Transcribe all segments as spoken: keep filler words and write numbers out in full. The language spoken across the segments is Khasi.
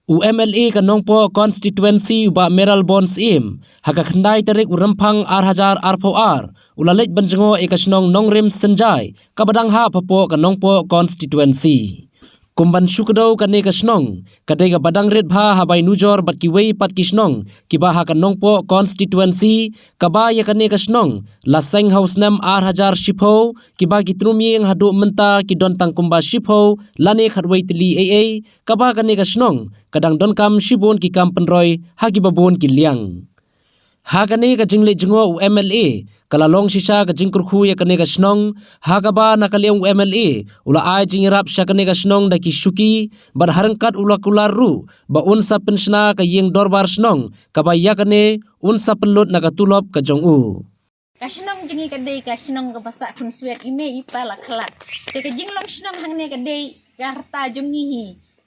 U M L A ka Nongpoh Constituency u Bah Mayralborn Syiem, ha ka khyndai tarik u Rymphang ar hajar arphew ar, u la leit ban jngoh ïa ka shnong Nongrim Synjai, kaba dang hap hapoh ka Nongpoh Constituency. Kum ban shu kdew, kane ka shnong ka dei kaba dang rit bha ha bai nujor bad kiwei pat ki shnong kiba ha ka Nongpoh Constituency, kaba ïa kane ka shnong la seng ha u snem ar hajar shiphew, kiba ki tnum ïing haduh mynta ki don tang kumba shiphew lane khatwei tylli ei ei, kaba kane ka shnong ka dang donkam shibun ki kam pynroi ha kiba bun ki liang. Ha kane ka jingleit jngoh u M L A, ka la long shisha ka jingkyrkhu ïa kane ka shnong, ha kaba na ka liang u M L A u la ai jingïarap sha kane ka shnong da ki shuki, bad ha ryngkat u la kular ruh ba un sa pynshna ka ïing dorbar shnong, kaba ïa kane un sa pynlut na ka tulop ka jong u. Ka shnong jong ngi ka dei ka shnong kaba sah khunswet, i mei i pa la khlad. Te ka jinglong shnong hangne ka dei ka rta jong ngi hi.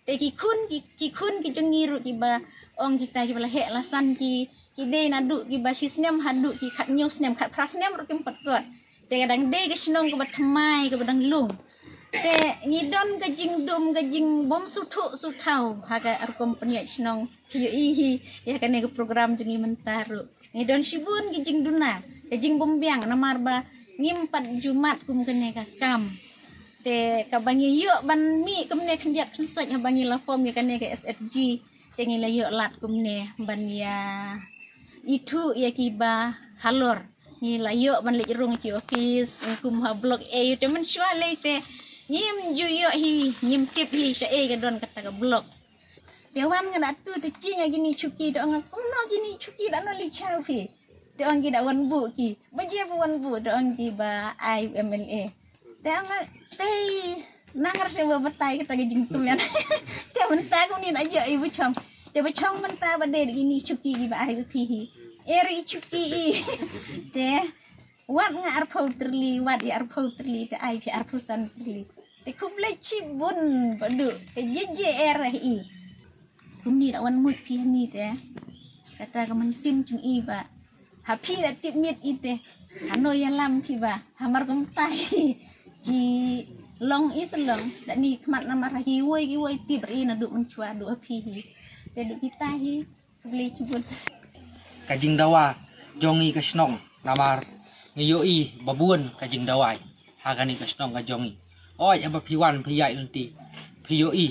Te ki khun, ki, ki khun ki jong ngi ruh kiba ong kita kiba la heh la san ki, ki dei naduh kiba shi snem haduh ki khathynñiew snem, khatphra snem ruh kim pat kot. Te ka dang dei ka shnong kaba thymmai, kaba dang lung. Te ngi don ka jingdum, ka jingbym sngewthuh sngewthaw ha ka rukom pynïaid shnong. Ki ïohi hi ïa kane ka program jong ngi mynta ruh. Ngi don shibun ki jingduna, ka jingbymbiang, namar ba ngim pat ju mad kum kane ka kam. Te kaba ngi ïoh ban mih kumne khyndiat khynsoit haba ngi la form ïa kane ka S F G, te ngi la ïoh lad kumne ban ïa ithuh ïa kiba halor. Ngi la ïoh ban leit rung ki office, ngi kum ha block A, te mynshuwa lei te ngim ju ïoh hi, ngim tip hi shaei ka don kata ka block. Te wan nga da tu te jing ïa kine shuki, te ong nga, kumno kine shuki da no li chaw phi. Te ong ki da wan buh ki. Ba je ba wan buh, te ong ki ba ai M L A. Te ong nga, te nang ar se ba batai kata ka jingtum ïa. Te mynta kumne da ïoh i ba chong. Te ba chong mynta ba dei da kine shuki ki ba ai ba phi hi. Eri shuki i. Te wat nga arphew tylli, wat i arphew tylli, te ai phi arphew san tylli. Te khublei shibun ba duh, te je je er i. Kumne da wan mut phi hani te. Kata ka mynsiem jong i ba ha phi da tip miet i te. Hano ïalam phi ba, hamar kumta hi. Ji long i se long, da ni khmat namar ha kiwei kiwei tip ri naduh mynshuwa duh ha phi hi. Te duh kita hi. Khublei shibun. Ka jingdawa jong ngi ka shnong, namar ngi ïohi ba bun ka jingdawa ha kane ka shnong ka jong ngi. Oi, haba phi wan phi ïaid lynti, phi ïohi.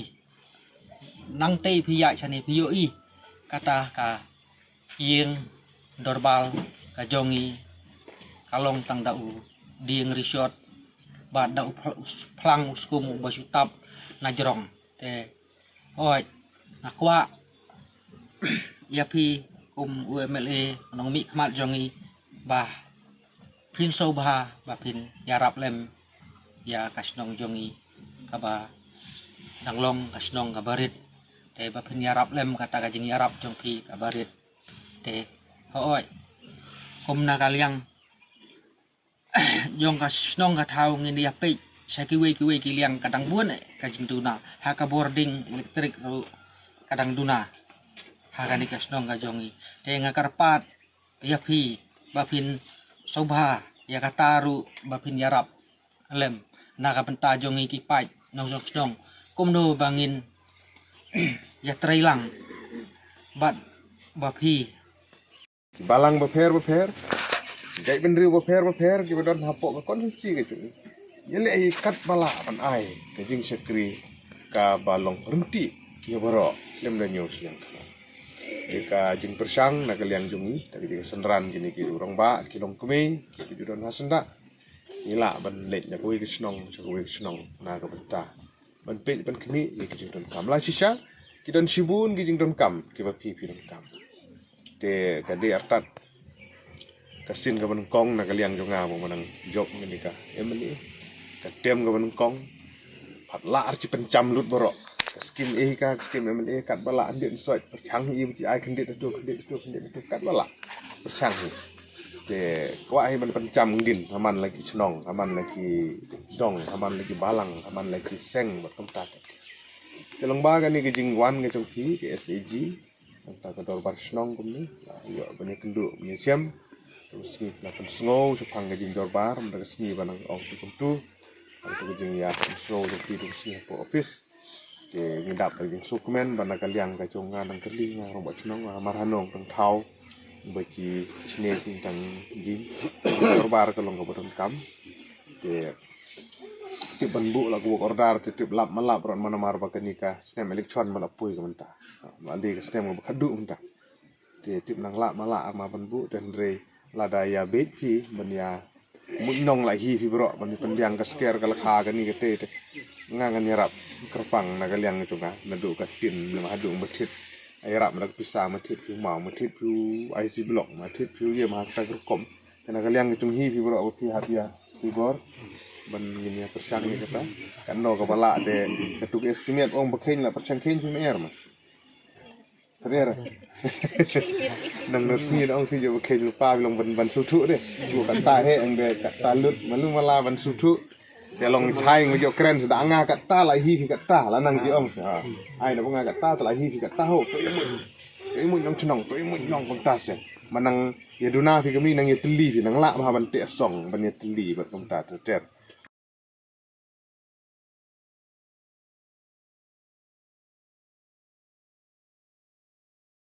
Nangtei phi ïaid shane phi ïohi. Kata ka ïing dorbar ka jong ngi ka long tang da u dieng rishot, bad da u phl-, u s-, phlang u skum uba shu tap na jrong. Te Hooid, nga kwah ïa phi kum u M L A nongmihkhmat jong ngi ba phin sngewbha ba phin ïarap lem ïa ka shnong jong ngi kaba dang long ka shnong kaba rit. Te ba phin ïarap lem kata ka jingïarap jong phi kaba rit. Te hooid, kum na ka liang jong ka shnong ka thaw ngin ïa peit sha kiwei kiwei ki liang ka dang bun eh ka jingduna, ha ka bording elektrik ruh ka dang duna ha kane ka shnong ka jong ngi. Te nga kyrpad ïa phi ba phin sngewbha ïa kata ruh ba phin ïarap lem na ka bynta jong ngi ki paid nongshong shnong, kumno ba ngin ïa trei lang bad ba phi Ki balang bapher bapher, ki jaitbynriew bapher bapher kiba don hapoh ka constituency ka jong ngi, ïaleh hi katba lah ban ai ka jingshakri kaba long ryntih ïa baroh lem da ñiew shiliang khana. Ïa ka jingpyrshang na ka liang jong ngi, da ka jingsynran kine ki rangbah, ki longkmie kiba ju don ha syndah, ngi lah ban leit na kawei ka shnong sha kawei ka shnong na ka bynta ban peit ban khmih ïa ki jingdonkam. La shisha ki don shibun ki jingdonkam kiba phi phi donkam. Te ka dei artat ka sien kaba nyngkong na ka liang jong nga ba nga nang jop mynne ka M L A. Ka term kaba nyngkong, pat lah ar shi pyncham lut baroh. Ka skim eh ka, ka skim M L A katba lah, khyndiat soit pyrshang hi, ba ki ai khyndiat atu, khyndiat atu, khyndiat atu, katba lah pyrshang hi. Te kwah hi ban pyncham ngin ha man la ki shnong, ha man la ki dong, ha man la ki balang, ha man la ki seng, bad kumta. Te lyngba kane ka jingwan ka jong phi ka S A G, nangta ka dorbar shnong kumne, la ïoh ban ïakynduh ban ïashem. Te ka sngi la pynsngew shaphang ka jingdorbar, mynta ka sngi ba nang ong tu kumtu. Nangta ka jingïapynsngew jong phi tu ka sngi hapoh office. Te ngi dap da jingsngewkmen ba na ka liang ka jong nga nang kali nga ruh ba chnong nga mar hanong tang thaw ba ki chne ki tang jing. Barbar ka long kaba donkam. Te tip ban buh la ka work order te tip lap ma lap rot mana mar ba kani ka snem election ba la poi ka mynta. Ba dei ka snem kaba khadduh mynta. Te tip nang lah ma lah ma ban buh te hynrei lada ïa beit phi ban ïa mut nong la hi phi bro ban pynbiang ka sker ka lakha kani ka te te. Nga ngan ïarap kyrpang na ka liang ka jong nga naduh ka tin na ma haduh ba thit. Ïarap ma da ka pisa ma thit phi mau ma thit phi I C block ma thit phi ïa ma ka rukom. Te na ka liang ka jong hi phi bro phi hap ïa phi bor ban ngin ïa pyrshang ïa kata. Kan no ka ba lah de ka tu ka estimate ong ba khein la pyrshang khein phi ma er ma. Ter. Nang nurse ngi ong ki jo ba khein lypa long ban ban suthu de. Ko kata he ang de kata lut malu mala ban suthu. Te long chai ngi jo kren sa da nga kata la hi hi kata la nang ki ong sa. Ai na nga kata la hi hi kata ho. To imut. To imut nong chnong to imut nong kumta se. Manang ïa duna phi kami nang ïa teli phi nang lah ba ban te song ban ïa teli ba kumta ter.